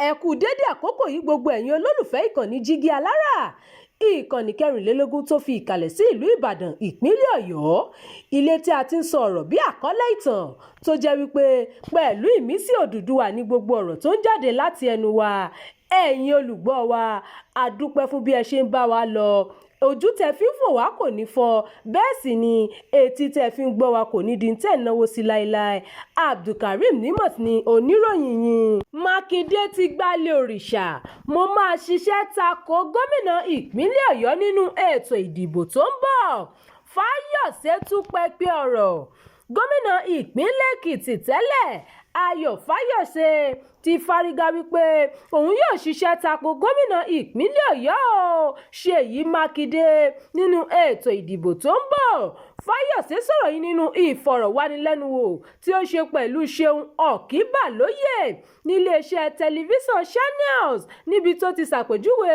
Ẹ kú dédé àkókò yìí, gbogbo ẹ̀yin olólùfẹ́ ìkànnì Jígí Alára, ìkànnì 24 tó fi ìkàlẹ̀ sí ìlú Ìbàdàn, ìpínlẹ̀ Ọ̀yọ́, ilé tí a ti ń sọ ọ̀rọ̀ bí àkọlé ìtàn tó jẹ́ wípé pẹ̀lú ìmísí Odùduwà ní gbogbo ọ̀rọ̀ tó ń jáde láti ẹnu wa. Ẹ̀yin olùgbọ́ wa, a dúpẹ́ fún bí ẹ ṣe ń bá wa lọ. Ojú tẹ fi ń fò wá kò ní fọ́, bẹ́ẹ̀ sì ni etí tẹ fi ń gbọ́ wa kò ní di tẹ̀ náwó sí láéláé. Abdulkareem Nimot ni oníròyìn yín. Mákindé ti gbalẹ̀ òrìṣà, mo máa ṣiṣẹ́ ta ko gómìnà ìpínlẹ̀ Ọ̀yọ́ nínú ètò ìdìbò tó ń bọ̀. Fáyọ̀sẹ̀ tún pẹpẹ ọ̀rọ̀. Gómìnà ìpínlẹ̀ Èkìtì tẹ́lẹ̀, Ayọ̀ Fáyọ̀ṣe, ti fárígá wípé òun yóò ṣiṣẹ́ tako gómìnà ìpínlẹ̀ Ọ̀yọ́ Ṣèyí Mákindé nínú ètò ìdìbò tó ń bọ̀. Fáyọ̀ṣe sọ̀rọ̀ yìí nínú ìfọ̀rọ̀wánilẹ́nuwò tí ó ṣe pẹ̀lú Ṣeun Ọ̀kínbàlóye níléeṣẹ́ tẹlifíṣàn Channels, níbi tó ti ṣàpèjúwe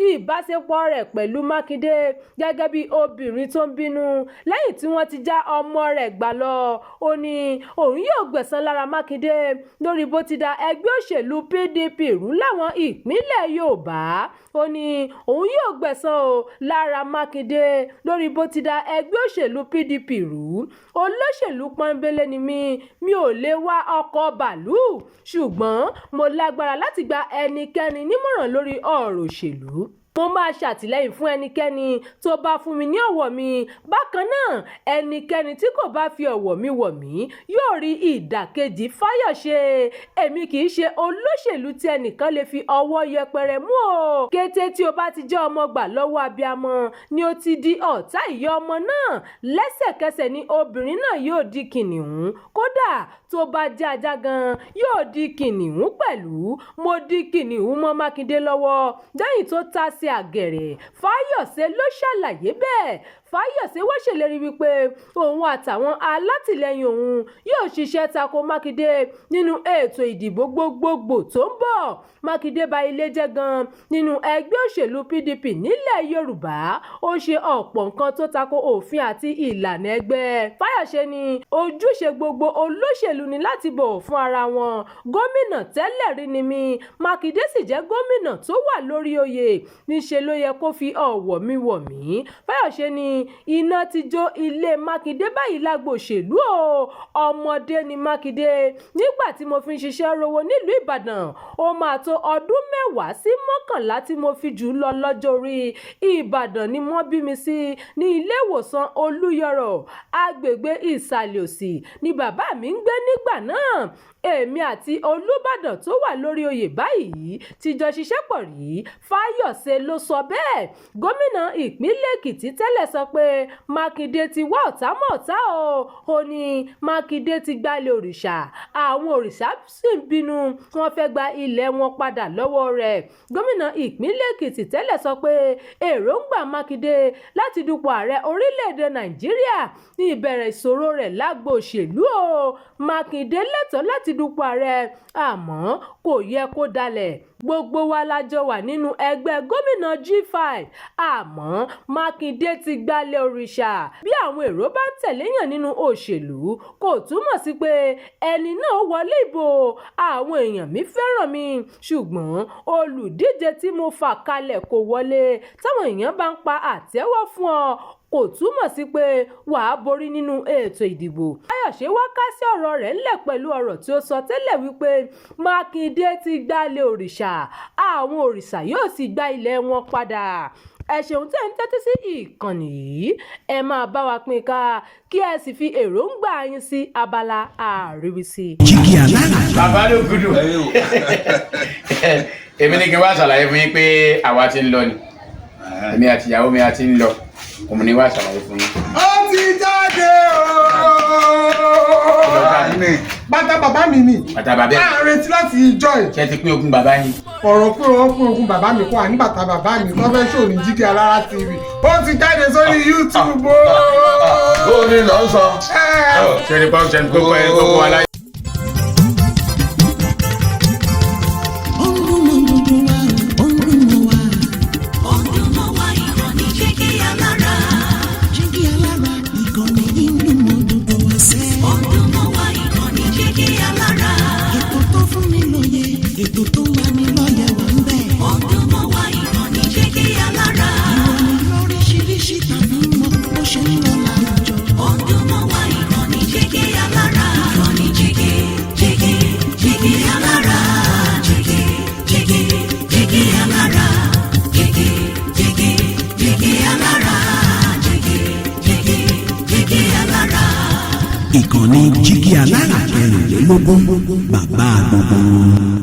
ìbáṣepọ̀ rẹ̀ pẹ̀lú Mákindé gẹ́gẹ́ bí obìnrin tó ń bínú lẹ́yìn tí wọ́n ti já ọmọ rẹ̀ gbà lọ. Ó ní òun yóò gbẹ̀san lára Mákindé lórí bó ti da ẹgbẹ́ òṣèlú PDP rú láwọn ìpínlẹ̀ Yorùbá. Ó ní òun yóò gbẹ̀san o lára Mákindé lórí bó ti da ẹgbẹ́ òṣèlú PDP rú. Olóṣèlú pọ́nbélé ni mí, mi ò lè wa ọkọ̀ bàálù, ṣùgbọ́n mo lágbára láti gba ẹnikẹ́ni nímọ̀ràn lórí ọ̀rọ̀ òṣèlú. Mo máa ṣàtìlẹ́yìn fún ẹnikẹ́ni tó bá fún mi ní ọ̀wọ̀ mi. Bákan náà, ẹnikẹ́ni tí kò bá fi ọ̀wọ̀ mi wọ̀ mí yóò rí ìdàkejì. Fáyọ̀ṣe, èmi kì í ṣe olóṣèlú tí ẹnìkan lè fi ọwọ́ yẹpẹrẹ mú o. Kété tí o bá ti jẹ́ ọmọ gbà lọ́wọ́ abiyamọ ni ó ti di ọ̀tá ìyá ọmọ náà. Lẹ́sẹ̀kẹsẹ̀ ni obìnrin náà yóò di kìnìún. Kódà tó bá jẹ́ ajá gan, yóò di kìnìún pẹ̀lú. Mo di kìnìún mọ́ Mákindé lọ́wọ́ lẹ́yìn tó ta sí àgẹ̀rẹ̀. Fáyọ̀ṣe ló ṣàlàyé bẹ́ẹ̀. Fáyọ̀ṣe wá ṣèlérí wípé òun àtàwọn alátìlẹyìn òun yóò ṣiṣẹ́ tako Mákindé nínú ètò ìdìbò gbogbogbò tó ń bọ̀. Mákindé ba ilé jẹ́ gan nínú ẹgbẹ́ òṣèlú PDP nílẹ̀ Yorùbá. Ó ṣe ọ̀pọ̀ nǹkan tó tako òfin àti ìlànà ẹgbẹ́. Fáyọ̀ṣe ní ojúṣe gbogbo olóṣèlú ni láti bọ̀wọ̀ fún ara wọn. Gómìnà tẹ́lẹ̀ rí ni mí, Mákindé sì jẹ́ gómìnà tó wà lórí oyè. Níṣe ló yẹ kó fi ọ̀wọ̀ mi wọ̀ mí. Fáyọ̀ṣe ní iná ti jó ilé Mákindé báyìí lágbo òṣèlú o. Ọmọdé ni Mákindé nígbà tí mo fi ń ṣiṣẹ́ rówó nílùú Ìbàdàn. Ó máa tó ọdún 10 sí 11 tí mo fi jù ú lọ lọ́jọ́ orí. Ìbàdàn ni wọ́n bí mi sí, ní ilé ìwòsàn Olúyọ̀rọ̀, agbègbè Ìsàlẹ̀ Òsì ni bàbá mi ń gbé nígbà náà. Èmi àti Olùbàdàn tó wà lórí oyè báyìí ti jọ ṣiṣẹ́ pọ̀ rí. Fáyọ̀ṣe ló sọ bẹ́ẹ̀. Gómìnà ìpínlẹ̀ Èkìtì tẹ́lẹ̀ sọ pé Mákindé ti wá ọ̀tá mọ́ ọ̀tá o. Ó ní Mákindé ti gbalẹ̀ òrìṣà, àwọn òrìṣà sì ń bínú, wọ́n fẹ́ gba ilẹ̀ wọn padà lọ́wọ́ rẹ̀. Gómìnà ìpínlẹ̀ Èkìtì tẹ́lẹ̀ sọ pé èròǹgbà Mákindé láti dupò ààrẹ orílẹ̀-èdè Nàìjíríà ní ìbẹ̀rẹ̀ ìṣòro rẹ̀ lágbo òṣèlú o. Mákindé lẹ́tọ̀ọ́ láti dupò ààrẹ, àmọ́ kò yẹ kó dalẹ̀. Gbogbo wa la jọ wà nínú ẹgbẹ́ gómìnà G5, àmọ́ Mákindé ti gbalẹ̀ òrìṣà. Bí àwọn èrò bá ń tẹ̀léyàn nínú òṣèlú, kò túmọ̀ sí pé ẹni náà wọlé ìbò. Àwọn èèyàn mi fẹ́ràn mi, ṣùgbọ́n olùdíje tí mo fà kalẹ̀ kò wọlé. Táwọn èèyàn bá ń pa àtẹ́wọ́ fún ọ, kò túmọ̀ sí pé wàá borí nínú ètò ìdìbò. Fáyọ̀ṣe wá kásẹ̀ ọ̀rọ̀ rẹ̀ ńlẹ̀ pẹ̀lú ọ̀rọ̀ tí ó sọ tẹ́lẹ̀ wípé Mákindé ti gbalẹ̀ òrìṣà, àwọn òrìṣà yóò sì gba ilẹ̀ wọn padà. Ẹ ṣeun tẹ́ ń tẹ́tí sí ìkànnì yìí. Ẹ máa bá wa pín ká, kí ẹ sì fi èròǹgbà yín sí abala àríwísí. Jígí Alára. Bàbá ló gudu. Èmi ní kí n wá ṣàlàyé fún yín pé àwa ti ń lọ ni. Èmi àti ìyàwó mi a ti ń lọ. Òun ni wá ṣàlàyé fún yín. Ó ti jáde ooo. Bàtà bàbá mi ni. Bàtà bàbá ẹ̀. À ń retí láti ìjọ ẹ̀. Ṣé ti pín ogún bàbá yín? Ọ̀rọ̀ pé wọ́n pín ogún bàbá mi kọ́, àní bàtà bàbá mi tó fẹ́ ṣò ní Jígí Alára TV. Ó ti jáde sórí YouTube ooo. Ó ní lọ sọ. Ṣé ní pọ́n ṣe ní kókó ẹ̀ kókó aláyé. Ó ń dún mọ́ gbogbo wa, ó ń dún mọ́ wa. Ó ń dún mọ́ wa, ìkànnì Jígí Alára. Jígí Alára, ìkànnì yìí ń dún mọ́ gbogbo wa sẹ́. Ó ń dún mọ́ wa, ìkànnì Jígí Alára. Ètò tó fún ni lóye, ètò tó ń lani. Ìkànnì Jígí Alára kẹrìnlélógún, bàbá gbogbo wọn.